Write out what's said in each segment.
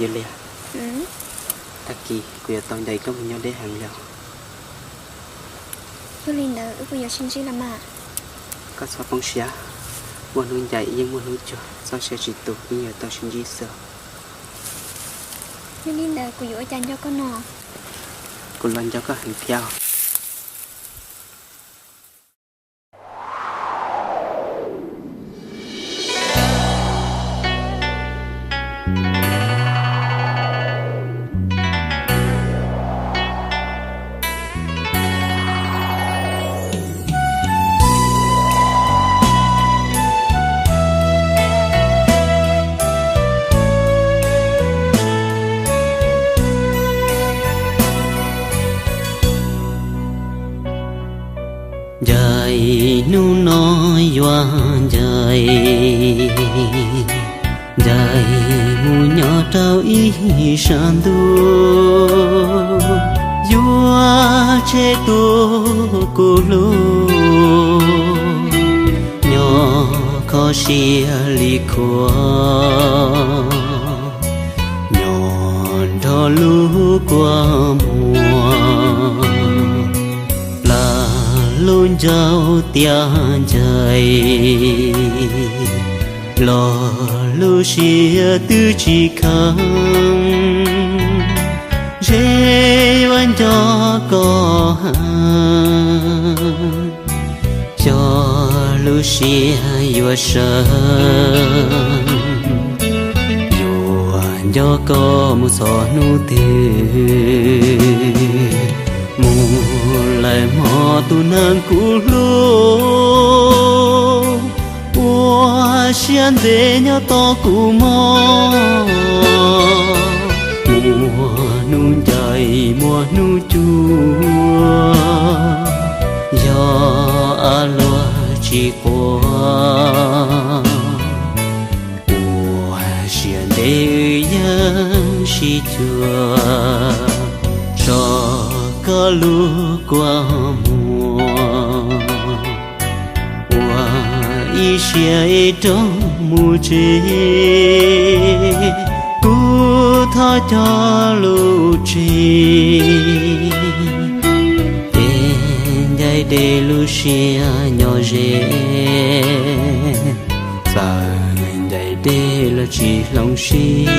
Yog li, tag kis kuv yuav tau ncaim koj mus nyob deb heev li os. Yog li ntawd wb puas yuav sib ntsib los mas? Koj txhob poob siab, muaj hnub ncaim yeej muaj hnub cuag, txoj sia tsis tu yeej yuav tau sib ntsib xwb. Yog li ntawd kuv yuav ua cas nco koj no? Kuv los nco koj heev thiab. Ncaim hnub no yuav ncaim, ncaim mus nyob rau ib sab ntuj, yuav tseg tus kuv hlub, nyob kho siab li khuav, nyob nrog lub kua muag, plam lub ncauj tiaj ncaim, los lub siab twb tsis kheev, ze yuav nco koj heev, xyov lub siab yuav sawv, yuav nco koj mus txog hnub twg, mus lawm hmo tus neeg kuv hlub, ua siab ntev nyob tos kuv mog, muaj hnub ncaim muaj hnub cuag, yog a luaj tsis quav, ua siab ntev wb yeej sib cuag, tso koj lub kua muag, ua ib siab ib rov mus tsev, kuv thov coj lus tseg, ces ncaim deb lub siab nyob ze, txawm ncaim deb los tsis hloov siab.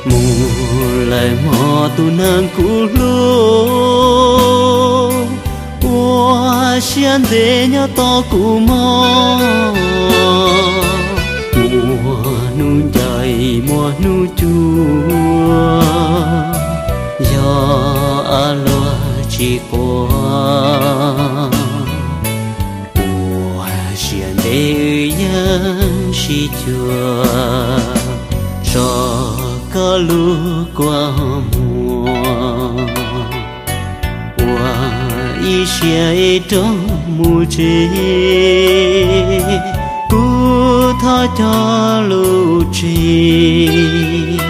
Mus lawm hmo tus neeg kuv hlub, ua siab ntev nyob tos kuv mog, muaj hnub ncaim muaj hnub cuag, yog a luaj tsis quav, ua siab ntev wb yeej sib cuag, tso koj lub kua muag, ua ib siab ib rov mus tsev, kuv thov coj lus tseg,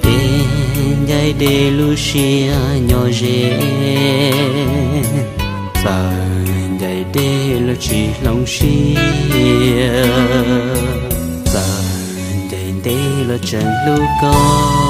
ces ncaim deb lub siab nyob ze, txawm ncaim deb los tsis hloov siab, txawm ncaim deb los tseem hlub koj.